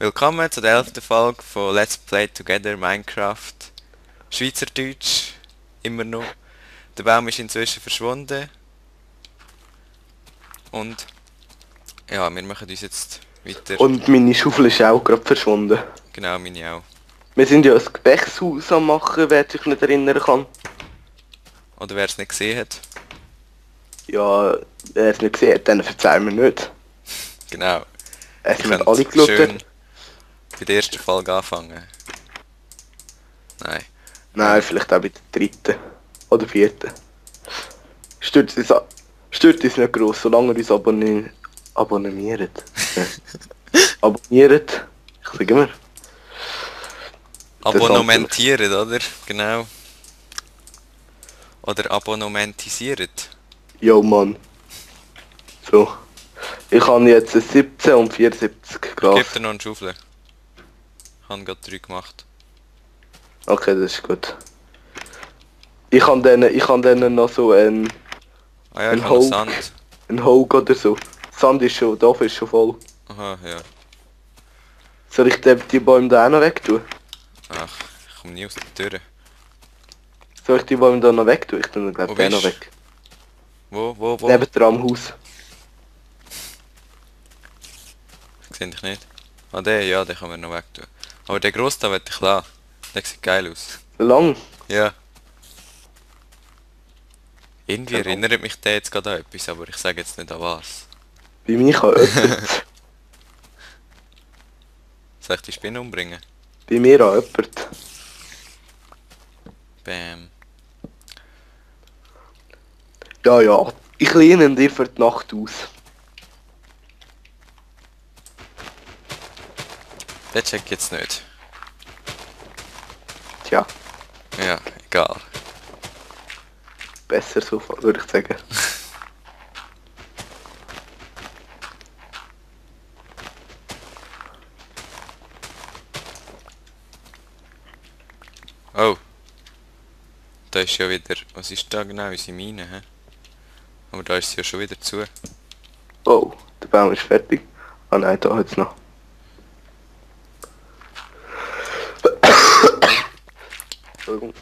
Willkommen zur 11. Folge von Let's Play Together Minecraft. Schweizerdeutsch, immer noch. Der Baum ist inzwischen verschwunden. Und ja, wir machen uns jetzt weiter. Und meine Schaufel ist auch gerade verschwunden. Genau, meine auch. Wir sind ja ein Gewächshaus am machen, wer sich nicht erinnern kann. Oder wer es nicht gesehen hat. Ja, wer es nicht gesehen hat, dann verzeihen wir nicht. Genau. Es Ihr sind könnt alle geschaut. schön bei der ersten Folge anfangen. Nein. Nein, vielleicht auch bei der dritten. Oder vierten. Stört uns nicht gross, solange ihr uns abonniert. Abonniert. Ich sage immer. Abonnementieren, oder? Genau. Oder abonnementisiert. Yo Mann. So. Ich habe jetzt ein 17 und 74 Grad. Gib dir noch einen Schaufel. Ich habe gerade 3 gemacht. Okay, das ist gut. Ich kann denen noch so ein Ah ja, Ein ich habe noch Hole. Sand. Hog oder so. Sand ist schon, der Ofen ist schon voll. Aha, ja. Soll ich die Bäume da auch noch weg tun? Ach, ich komme nie aus der Tür. Soll ich die Bäume da noch weg tun? Ich tue glaube Wo den noch bist weg. Wo? Neben der am Haus. Ich sehe dich nicht. Ah, der, ja, den können wir noch weg tun. Aber der grosse da will ich lassen. Der sieht geil aus. Lang. Ja. Irgendwie Ja. erinnert mich der jetzt gerade an etwas, aber ich sage jetzt nicht an was. Bei mir kann jemand. Soll ich die Spinne umbringen? Bei mir an jemand. Bam. Ja, ja. Ich lehne dir für die Nacht aus. Den check ich jetzt nicht. Tja, Ja, egal. besser so, würde ich sagen. Oh. Da ist ja wieder... Was ist da genau? Unsere Mine, hä? Aber da ist sie ja schon wieder zu. Oh, der Baum ist fertig. Ah nein, da jetzt noch. Entschuldigung.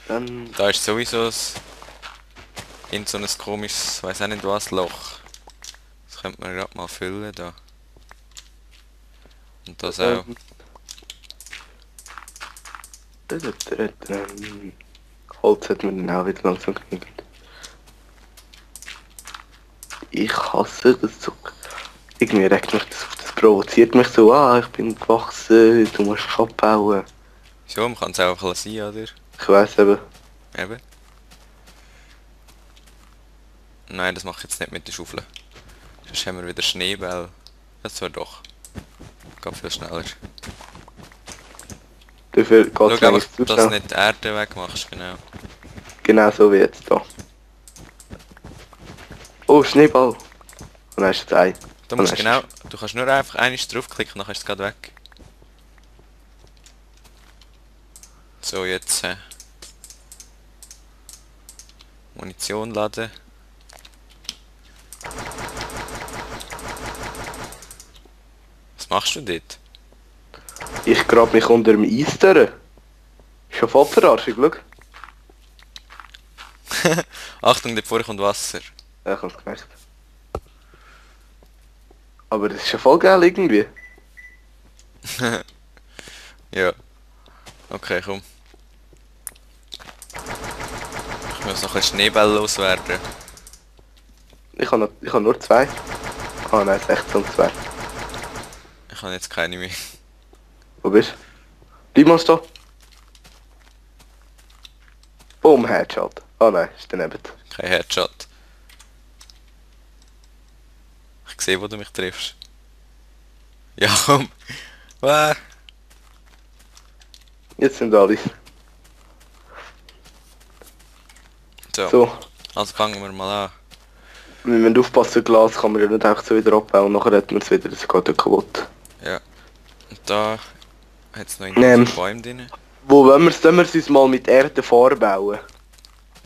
Dann. Da ist sowieso so ein komisches, weiß auch nicht was, Loch. Das könnte man gerade mal füllen da. Und das auch. Holz hat mir dann auch wieder langsam genügend. Ich hasse das so. Irgendwie regt mich das auf, das provoziert mich so, ich bin gewachsen, du musst mich abbauen. So, man kann es auch einfach sein, oder? Ich weiss eben. Eben. Nein, das mache ich jetzt nicht mit der Schaufel. Sonst haben wir wieder Schneeball. Das war doch. Geht viel schneller. Dafür geht Schau es einfach, manchmal zu dass du schnell. nicht die Erde wegmachst, genau. Genau so wie jetzt da. Oh, Schneeball. Und dann ist das Ei. Du Und musst dann genau, ist du kannst nur einfach einmal draufklicken, dann ist es gerade weg. So, jetzt Munition laden. Was machst du dort? Ich grab mich unter dem Eis durch. Ist schon voll Verarschung, schau. Achtung, dort vorne kommt Wasser. Ja, ich hab's gemerkt. Aber das ist schon voll geil irgendwie. Ja. Okay, komm. Ich muss noch ein bisschen Schneeball loswerden. Ich hab nur 2. Ah nein, 16 und 2. Ich habe jetzt keine mehr. Wo bist du? Bleib mal stehen. Boom, Headshot. Ah nein, ist daneben. Kein Headshot. Ich sehe, wo du mich triffst. Ja, komm. Wah. Jetzt sind alle. So, So, also fangen wir mal an. wir müssen aufpassen, Glas kann man ja nicht einfach so wieder abbauen, nachher hat man es wieder, das geht ja kaputt. Ja. Und da hat es noch Ähm. Bäume drin. Wo wollen wir es uns mal mit Erde vorbauen?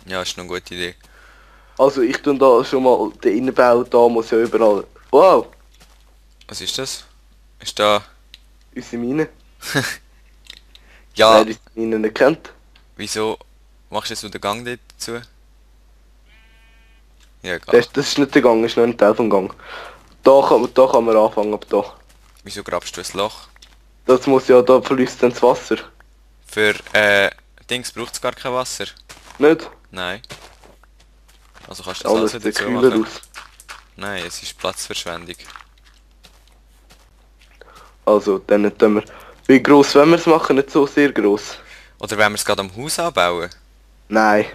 Ja, ist noch eine gute Idee. Also ich tue da schon mal den Innenbau, da muss ja überall... Wow, Was ist das? Ist da... unsere Mine. Ja, Wer unsere Mine nicht kennt. wieso machst du jetzt so den Gang dort dazu? Ja, egal. Das ist nicht der Gang, das ist nur ein Teil vom Gang. Da kann man anfangen, ab da. Wieso grabst du ein Loch? Das muss ja, da fließt dann das Wasser. Für, Dings braucht es gar kein Wasser. Nicht? Nein. Also kannst du das Anders alles sieht wieder kühler machen. aus. Nein, es ist Platzverschwendung. Also, dann tun wir... Wie gross wollen wir es machen? Nicht so sehr gross. Oder wenn wir es gerade am Haus anbauen? Nein,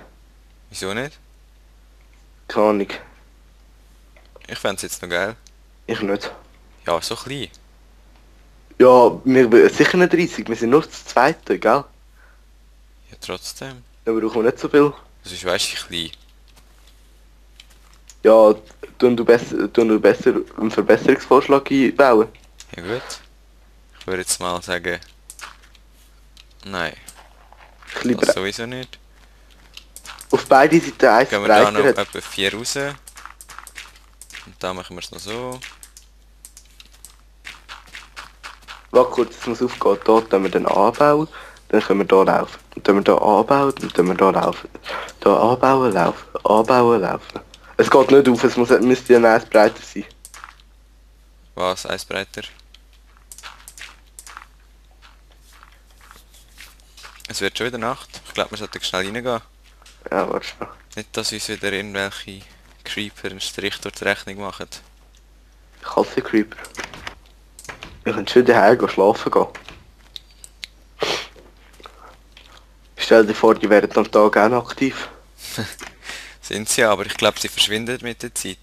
Wieso nicht? keine Ahnung. Ich fände es jetzt noch geil. Ich nicht. Ja, so klein. Ja, wir sicher nicht riesig, wir sind nur das Zweite, gell? Ja, trotzdem. Dann brauchen wir nicht so viel. Das ist, weißt du, klein. Ja, tun du besser einen Verbesserungsvorschlag einbauen. Ja gut. Ich würde jetzt mal sagen... Nein, Ein bisschen das sowieso nicht. auf beide Seiten eins Gehen wir da noch breiter hat. etwa 4 raus. Und da machen wir es noch so. Warte kurz, es muss aufgehen. Da tun wir dann anbauen, dann können wir da laufen. Dann tun wir da anbauen, dann tun wir da laufen. Da anbauen, laufen, anbauen, laufen. Es geht nicht auf, müsste ja eins breiter sein. Was? Eisbreiter? Es wird schon wieder Nacht. Ich glaube, wir sollten schnell reingehen. Ja, warte schon. Nicht, dass uns wieder irgendwelche Creeper einen Strich durch die Rechnung machen. Ich hasse Creeper. Ich kann schon daheim gehen, schlafen gehen. Stell dir vor, die wären am Tag auch noch aktiv. Sind sie, aber ich glaube, sie verschwinden mit der Zeit.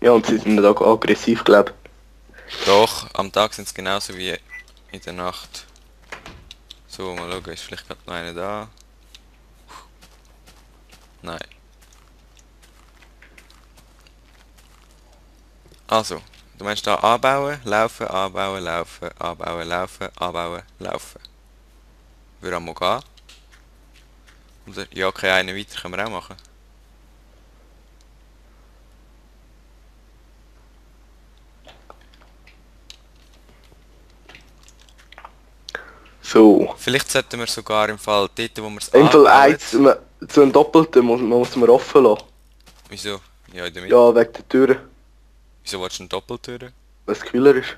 Ja, und sie sind nicht auch aggressiv, glaube ich. Doch, am Tag sind es genauso wie in der Nacht. So, mal schauen, ist vielleicht gerade noch einer da? Nein. Also, du meinst da anbauen, laufen, anbauen, laufen, anbauen, laufen, anbauen, laufen. Würde einmal gehen. Oder, ja, okay, einen weiter können wir auch machen. So. Vielleicht sollten wir sogar im Fall dort, wo wir es Im Fall anbauen... eins, zu einem Doppelten muss man offen lassen. Wieso? Ja, in der Mitte. Ja, wegen der Türen, Wieso willst du eine Doppeltür? weil es kühler ist.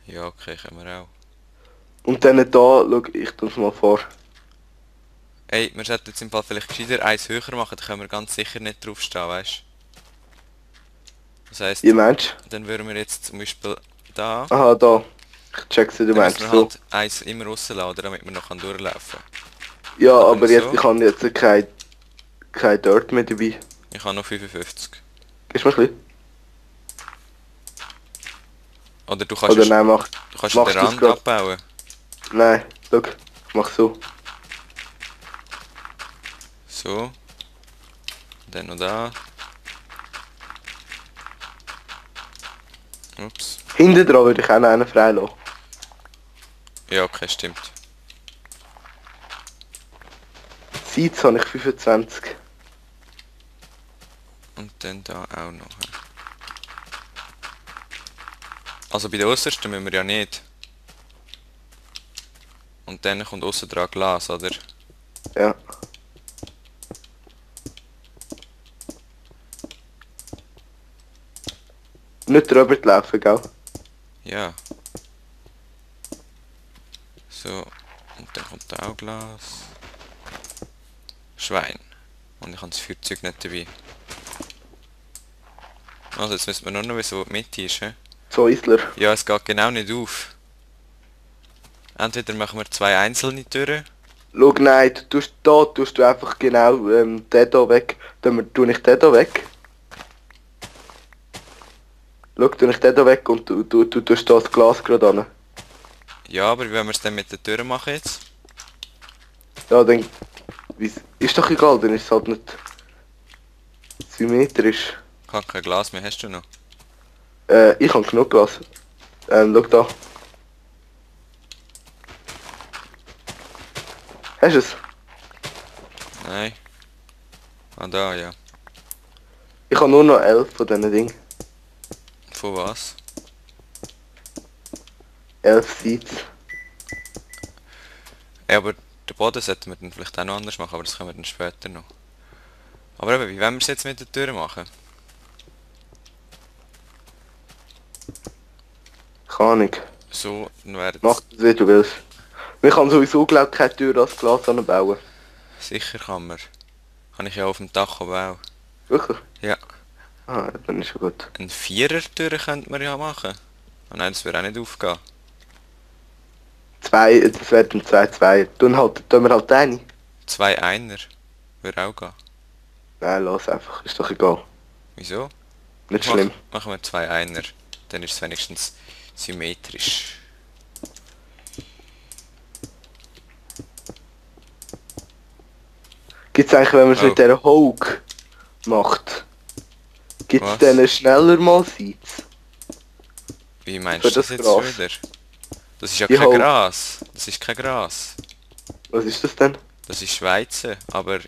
Ja, okay, können wir auch. Und dann da, schau, ich tue es mal vor. Ey, wir sollten jetzt im Fall vielleicht gescheiter eins höher machen, dann können wir ganz sicher nicht draufstehen, weißt du? Das heisst, Wie meinst dann würden wir jetzt zum Beispiel da... du? Aha, da. Ich check's, wie du Dann meinst. müssen wir So. halt eins immer rausladen, damit wir noch durchlaufen können. Ja, aber aber jetzt, so. ich habe jetzt kein Dirt mehr dabei. Ich habe noch 55. Gibst du mir ein bisschen? Oder du kannst, Oder nein, mach. du kannst machst den du's Rand grad? abbauen. Nein, schau. Ich mach so. So. Und dann noch da. Ups. Hinten dran würde ich auch noch einen freilassen. Ja, okay, stimmt. Seeds habe ich 25. Und dann da auch noch. Also bei der äußersten müssen wir ja nicht. Und dann kommt aussen dran Glas, oder? Ja. Nicht drüber laufen, gell? Ja. So. Und dann kommt da auch Glas. Schwein. Und ich habe das Feuerzeug nicht dabei. Also jetzt müssen wir nur noch wissen, wo die Mitte ist, hä? So Isler. Ja, es geht genau nicht auf. Entweder machen wir 2 einzelne Türen. Schau, nein, tust du einfach genau den hier weg. Tue ich den hier weg. Schau, tue ich den hier weg und du tust da das Glas gerade an. Ja, aber wie wollen wir es denn mit der Tür machen jetzt? Ja, dann... Ist doch egal, dann ist es halt nicht symmetrisch. Ich habe kein Glas mehr, hast du noch? Ich habe genug Glas. Schau da. Hast du es? Nein. Ah, da, ja. Ich habe nur noch 11 von diesen Dingen. Von was? 11 Seeds. Ja, aber den Boden sollten wir dann vielleicht auch noch anders machen, aber das können wir dann später noch. Aber eben, wie wollen wir es jetzt mit der Tür machen? Keine Ahnung. So, dann wäre Mach es... das, wie du willst. Wir kann sowieso, glaube ich, keine Tür als Glas anbauen. Sicher kann man. Kann ich ja auf dem Dach oben auch. Wirklich? Ja. Ah, ja, dann ist schon gut. Eine Vierertür könnte man ja machen. Oh nein, das würde auch nicht aufgehen. Das wird ein 2-2. Tun wir halt eine. Zwei Einer. Würde auch gehen. Nein, lass einfach. Ist doch egal. Wieso? Nicht schlimm. Machen wir zwei Einer. Dann ist es wenigstens symmetrisch. Gibt's eigentlich, wenn man es Oh. mit dieser Hogue macht, gibt's Was? dann schneller mal Seeds? Wie meinst Für du das das jetzt Gras. wieder? Das ist ja Die kein Hogue. Gras. Das ist kein Gras. Was ist das denn? Das ist Weizen, aber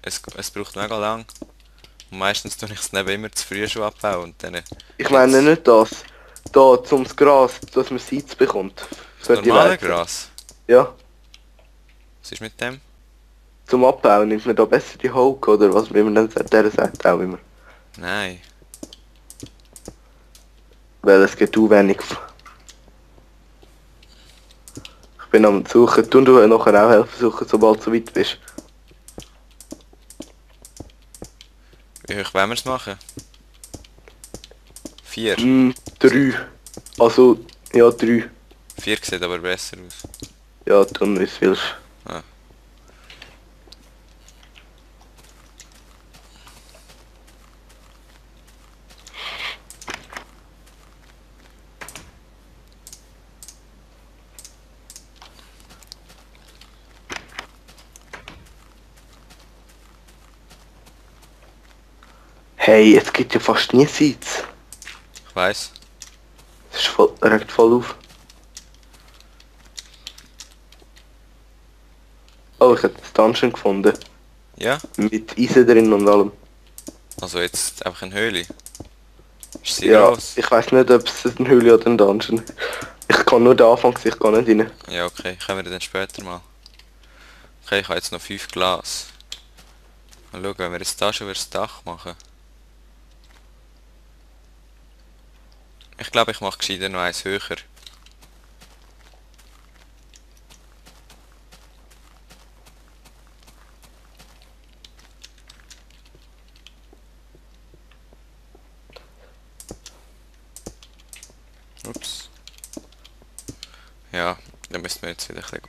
es braucht mega lang. Und meistens tue ich es neben immer zu früh schon abbauen und dann Ich meine gibt's nicht das. Da, zum Gras, dass man Seeds bekommt. das Für die normale Weizen. Gras. Ja. Was ist mit dem? Zum Abbauen nimmt man da besser die Hogue, oder was, wie man dann sagt, der sagt auch immer. Nein. Weil es geht zu wenig. Ich bin am Suchen. Tun du nachher auch helfen suchen, sobald du so weit bist. Wie hoch wollen wir es machen? 4. 3. Also, ja, 3. 4 sieht aber besser aus. Ja, tun wie es willst. Ah. Hey, es gibt ja fast nie Seeds. Ich weiss. Das ist voll, regt voll auf. Oh, ich habe das Dungeon gefunden. Ja? Mit Eisen drin und allem. Also jetzt einfach eine Höhle. Ist sie Ja, gross? ich weiß nicht, ob es eine Höhle oder ein Dungeon. Ich kann nur den Anfang sehen, ich kann nicht rein. Ja, okay. Können wir dann später mal. Okay, ich habe jetzt noch 5 Glas. Mal schauen, wenn wir jetzt da schon wieder das Dach machen. Ich glaube, ich mache gescheiter noch eins höher. Ups. Ja, dann müssen wir jetzt wieder ein bisschen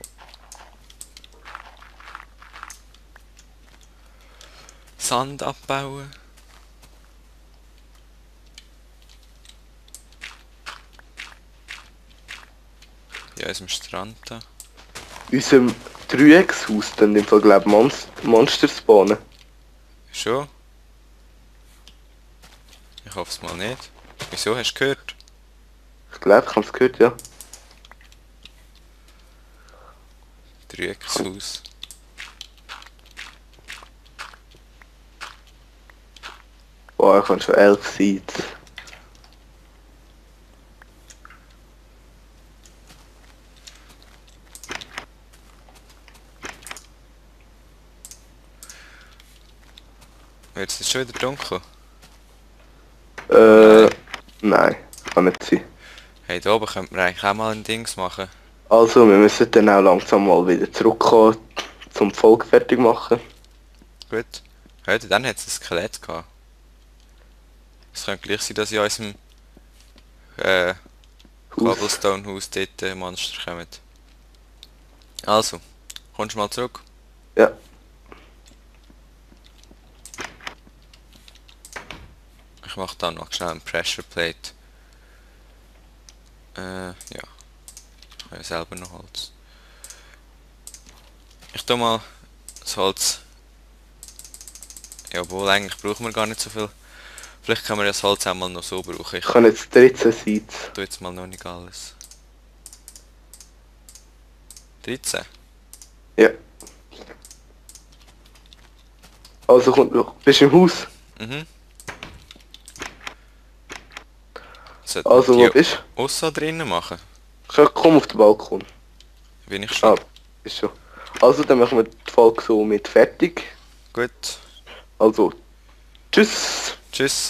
Sand abbauen. Ja, unserem Strand da. In unserem Dreieckshaus dann im Fall, glaube ich, Monster spawnen. Schon? Ich hoffe es mal nicht. Wieso? Hast du gehört? Ich glaube, ich habe es gehört, ja. Dreieckshaus. Boah, ich habe schon 11 Seeds. Wird es jetzt schon wieder dunkel? Nein, kann nicht sein. Hey, da oben könnte man eigentlich auch mal ein Dings machen. Also, wir müssen dann auch langsam mal wieder zurückkommen, zum Volk fertig machen. Gut. Heute, dann hat es ein Skelett gehabt. Es könnte gleich sein, dass in unserem Haus. Cobblestone-Haus dort Monster kommen. Also, kommst du mal zurück? Ja. Ich mache da noch schnell eine Pressure Plate. Ja. Ich habe ja selber noch Holz. Ich tu mal das Holz. Ja, obwohl eigentlich brauchen wir gar nicht so viel. Vielleicht können wir das Holz auch mal noch so brauchen. Ich Ich habe jetzt 13 Seeds. tu jetzt mal noch nicht alles. 13? Ja. Also bist du im Haus? Mhm. Sollte man Also wo die bist aussen drinnen machen? du? Komm auf den Balkon. Bin ich schon. Ah, ist schon. Also dann machen wir die Folge so mit fertig. Gut. Also, tschüss. Tschüss.